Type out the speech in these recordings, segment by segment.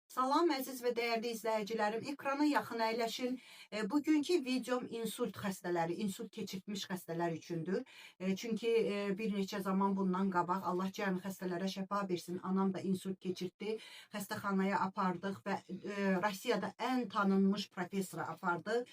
Salam əziz və dəyərli izləyicilərim, ekrana yaxın əyləşin. Bugünkü videom insult xəstələri, insult keçirtmiş xəstələr üçündür. Çünki bir neçə zaman bundan qabaq Allah cəmi xəstələrə şəfa versin. Anam da insult keçirtdi. Xəstəxanaya apardıq və Rusiyada ən tanınmış professora apardıq.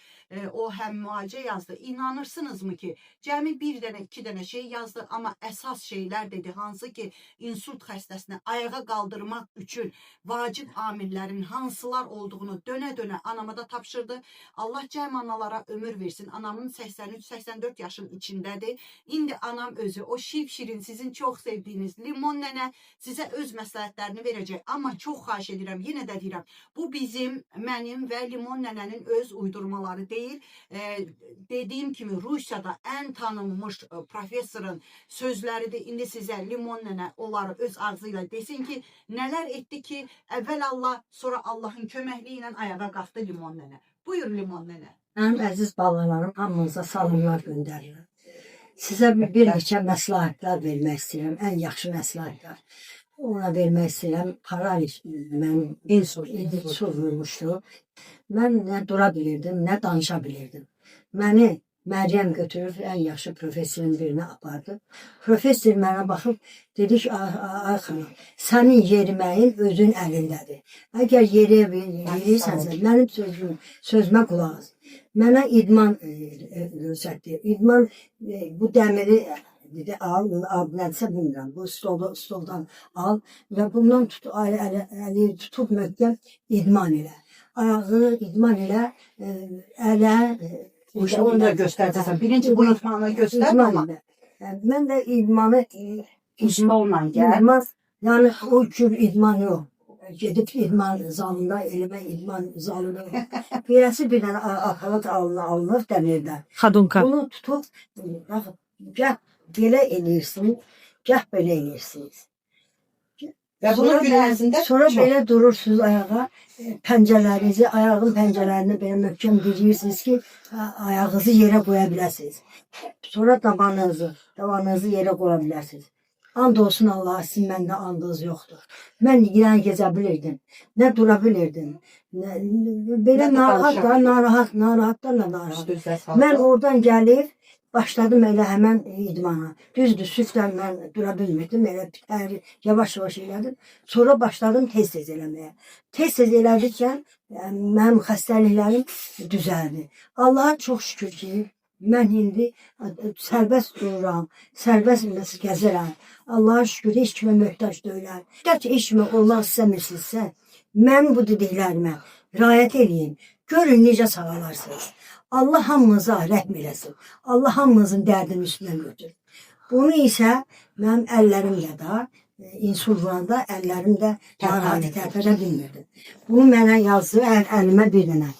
O həm müalicə yazdı. İnanırsınızmı ki, cəmi bir dənə, iki dənə şey yazdı, amma əsas şeylər dedi, hansı ki insult xəstəsini ayağa qaldırmaq üçün vacib amillərin hansılar olduğunu dönə-dönə anama da tapşırdı. Allah cəm analara ömür versin. Anamın 83-84 yaşın içindədir. İndi anam özü o şirin sizin çox sevdiyiniz limon nənə sizə öz məsləhətlərini verəcək. Amma çox xahiş edirəm, yenə də deyirəm, bu bizim, mənim və limon nənənin öz uydurmaları deyil. Dediyim kimi Rusiyada ən tanınmış professorun sözləridir. İndi sizə limon nənə onları öz ağzı ilə desin ki, nələr etdi ki, əvvəl Allah, sonra Allahın köməkliyi ilə ayağa qalxdı limon nənə. Buyur limon nənə. Mənim əziz balalarım, hamınıza salamlar göndərirəm. Sizə bir neçə məsləhətlər vermək istəyirəm, ən yaxşı məsləhətlər. Ona vermək istəyirəm, paraliz mənim İnsult, insult vurmuşdu. Mən nə dura bilirdim, nə danışa bilirdim. Məni Məryəm götürüb ən yaxşı professorun birinə apardı. Professor mənə baxıb dedi ki, ay xanım, sənin yeriməyin özün əlindədir. Əgər yeriyə bilirsənsə, mənim sözümə qulaq as. Mənə idman göstərdi. İdman bu dəmiri dedi al, al nədirsə bilmirəm. Bu stoldan al və bundan tut, əli tutub möhkəm idman elə. Ayağını idman elə, ələ. İşte onu da göstərəcəksən. Birinci bu idmanı göstər İdman amma elə. Mən də idmanı stolla gəl. İdman, yəni o cür idman yox. Gedib idman zalında, eləmə idman zalında yox. Beləsi bir dənə aparat alınır dəmirdən. Xadunka. Bunu tutub, bax, gah belə eləyirsin, gah belə eləyirsiniz. Və bunu Sonra gün ərzində Sonra çox. belə durursunuz ayağa, pəncələrinizi, ayağın pəncələrini belə möhkəm dirirsiniz ki, ayağınızı yerə qoya biləsiniz. Sonra dabanınızı yerə qoya biləsiniz. And olsun Allaha, sizin məndə andınız yoxdur. Mən nə gəzə bilirdim, nə dura bilirdim. Nə, belə Nə də narahat da, danışa narahat, narahatdan da narahat. Üstünüzə sağlıq. Mən oradan gəlib başladım elə həmən idmana. Düzdür, süfdən mən dura bilmirdim, elə yavaş-yavaş elədim. Sonra başladım tez-tez eləməyə. Tez-tez elədikcə mənim xəstəliklərim düzəldi. Allaha çox şükür ki, mən indi sərbəst dururam, sərbəst gəzirəm. Allaha şükür heç kimə möhtac deyiləm. Gəl heç kimə olmaq istəmirsinizsə, mən bu dediklərimə riayət eləyin. Görün necə sağalarsınız. Allah hamınıza rəhm eləsin. Allah hamınızın dərdini üstündən götür. Bunu isə mənim əllərimlə də insult vuranda əllərim də narahat tərpədə bilmirdim. Bunu mənə yazdı əlimə bir dənə.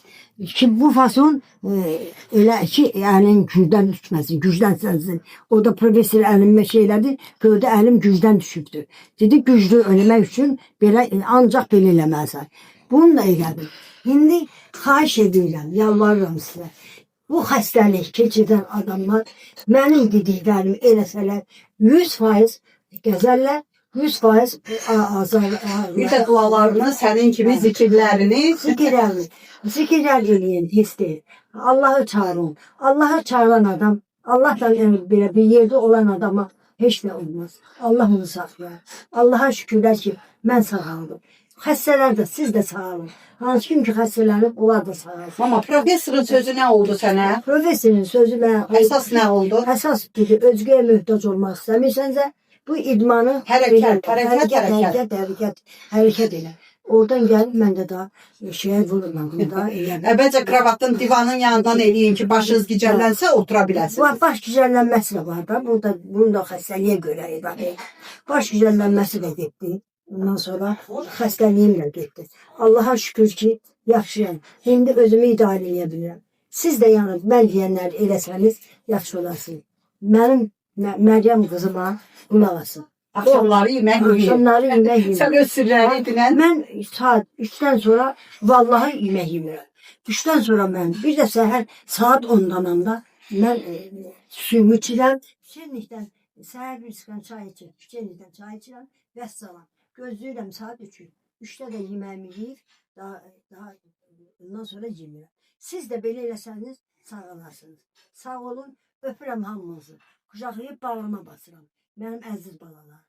Ki bu fason elə ki əlin gücdən düşməsin, gücdən sənsin. O da professor əlimə şey elədi, gördü əlim gücdən düşübdür. Dedi güclü eləmək üçün belə ancaq belə eləməlisən. Bunu da elədim. İndi xahiş edirəm, yalvarıram sizə. Bu xəstəlik keçirdən adamlar mənim dediklərimi eləsələr 100% gəzərlər, 100% azar. Bir də dualarını, sənin kimi zikirlərini Zikirlər eləyin, heç deyil. Allahı çağırın. Allahı çağıran adam, Allahla yəni belə bir yerdə olan adama heç nə olmaz. Allah onu saxlayar. Allaha şükürlər ki, mən sağaldım. Xəstələr də, siz də sağalın. Hansı kim ki xəstələnib, onlar da sağalsın. Mama professorun sözü nə oldu sənə? Professorun sözü mənə Əsas nə oldu? Əsas dedi, özgəyə möhtac olmaq istəmirsənsə, bu idmanı Hərəkət, belə- hərəkət, hərəkət. hərəkət, hərəkət, hərəkət elə. Oradan gəlib mən də daha şeyə vurmam, bunu da eləməm. Əvvəlcə kravatın divanın yanından eləyin ki, başınız gicəllənsə otura biləsiniz. Baş, baş gicəllənməsi də var da, burada, bunun da xəstəliyə görə ibarət. Baş gicəllənməsi də getdi. Ondan sonra xəstəliyim də getdi. Allaha şükür ki, yaxşıyam. İndi özümü idarə edə bilirəm. Siz də yəni mən deyənləri eləsəniz yaxşı olarsınız. Mənim Məryəm qızıma qulaq asın. Axşamları yemək yeyin. Axşamları yemək yeyin. Sən öz sirləri dinən. Mən saat 3-dən sonra vallahi yemək yemirəm. 3-dən sonra mən bir də səhər saat 10-dan anda mən suyumu içirəm. Şenlikdən səhər bir stəkan çay içirəm. Şenlikdən çay içirəm. Vəssalam. Gözləyirəm saat 3-ü. 3-də də yeməyimi yeyib, daha ondan sonra yemirəm. Siz də belə eləsəniz sağalarsınız. Sağ olun, öpürəm hamınızı. Qucaqlayıb bağrıma basıram. Mənim əziz balalarım.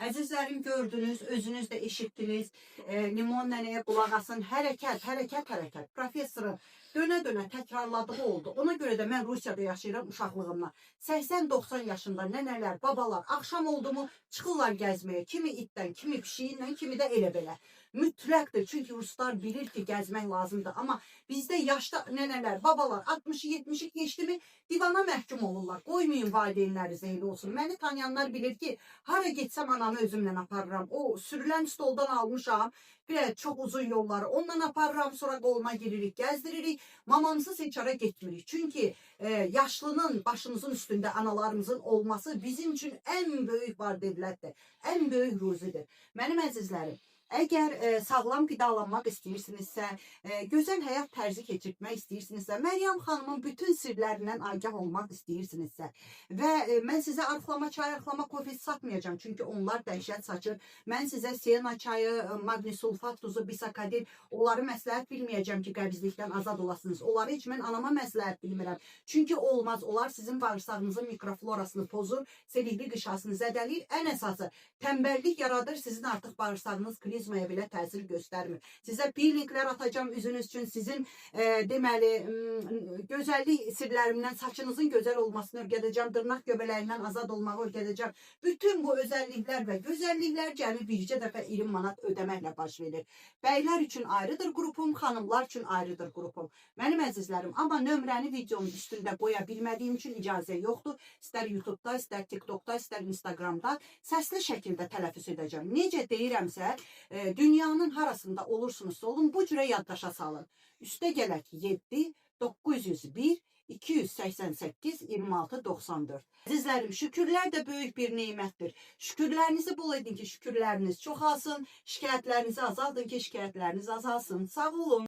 Əzizlərim gördünüz, özünüz də eşitdiniz. Limon nənəyə qulaq asın. Hərəkət, hərəkət, hərəkət. Professorun dönə-dönə təkrarladığı oldu. Ona görə də mən Rusiyada yaşayıram uşaqlığımdan. 80-90 yaşında nənələr, babalar axşam oldu mu çıxırlar gəzməyə. Kimi itdən, kimi pişiyindən, kimi də elə belə. Mütləqdir. Çünki ruslar bilir ki, gəzmək lazımdır. Amma bizdə yaşda nənələr, babalar 60-ı 70-i keçdi mi divana məhkum olurlar. Qoymayın valideynləriniz elə olsun. Məni tanıyanlar bilir ki, hara getsəm anamı özümlə aparıram. O sürülən stoldan almışam. Bir çox uzun yolları ondan aparıram. Sonra qoluma giririk, gəzdiririk. Mamamsız heç hara getmirik. Çünki yaşlının başımızın üstündə analarımızın olması bizim üçün ən böyük var dövlətdir. Ən böyük ruzidir. Mənim əzizlərim, əgər sağlam qidalanmaq istəyirsinizsə, gözəl həyat tərzi keçirtmək istəyirsinizsə, Məryəm xanımın bütün sirlərindən agah olmaq istəyirsinizsə və mən sizə arxlama çayı, arxlama kofesi satmayacağam. Çünki onlar dəhşət saçır. Mən sizə sena çayı, maqni sulfat duzu, bisakadil onları məsləhət bilməyəcəm ki, qəbizlikdən azad olasınız. Onları heç mən anama məsləhət bilmirəm. Çünki olmaz. Onlar sizin bağırsağınızın mikroflorasını pozur, selikli qışasını zədələyir. Ən əsası tənbəllik yaradır. Sizin artıq bağırsağınız klizmaya belə təsir göstərmir. Sizə peelinglər atacağam üzünüz üçün. Sizin deməli gözəllik sirlərimdən saçınızın gözəl olmasını öyrədəcəm, dırnaq göbələyindən azad olmağı öyrədəcəm. Bütün bu özəlliklər və gözəlliklər cəmi bircə dəfə 20 manat ödəməklə baş verir. Bəylər üçün ayrıdır qrupum, xanımlar üçün ayrıdır qrupum. Mənim əzizlərim, amma nömrəni videonun üstündə qoya bilmədiyim üçün icazə yoxdur. İstər YouTube-da, istər TikTok-da, istər Instagram-da səsli şəkildə tələffüz edəcəm. Necə deyirəmsə, dünyanın harasında olursunuzsa olun, bu cürə yaddaşa salın. Üstə gələk 7 901 288 26 94. Əzizlərim, şükürlər də böyük bir nemətdir. Şükürlərinizi bol edin ki, şükürləriniz çoxalsın, şikayətlərinizi azaldın ki, şikayətləriniz azalsın. Sağ olun.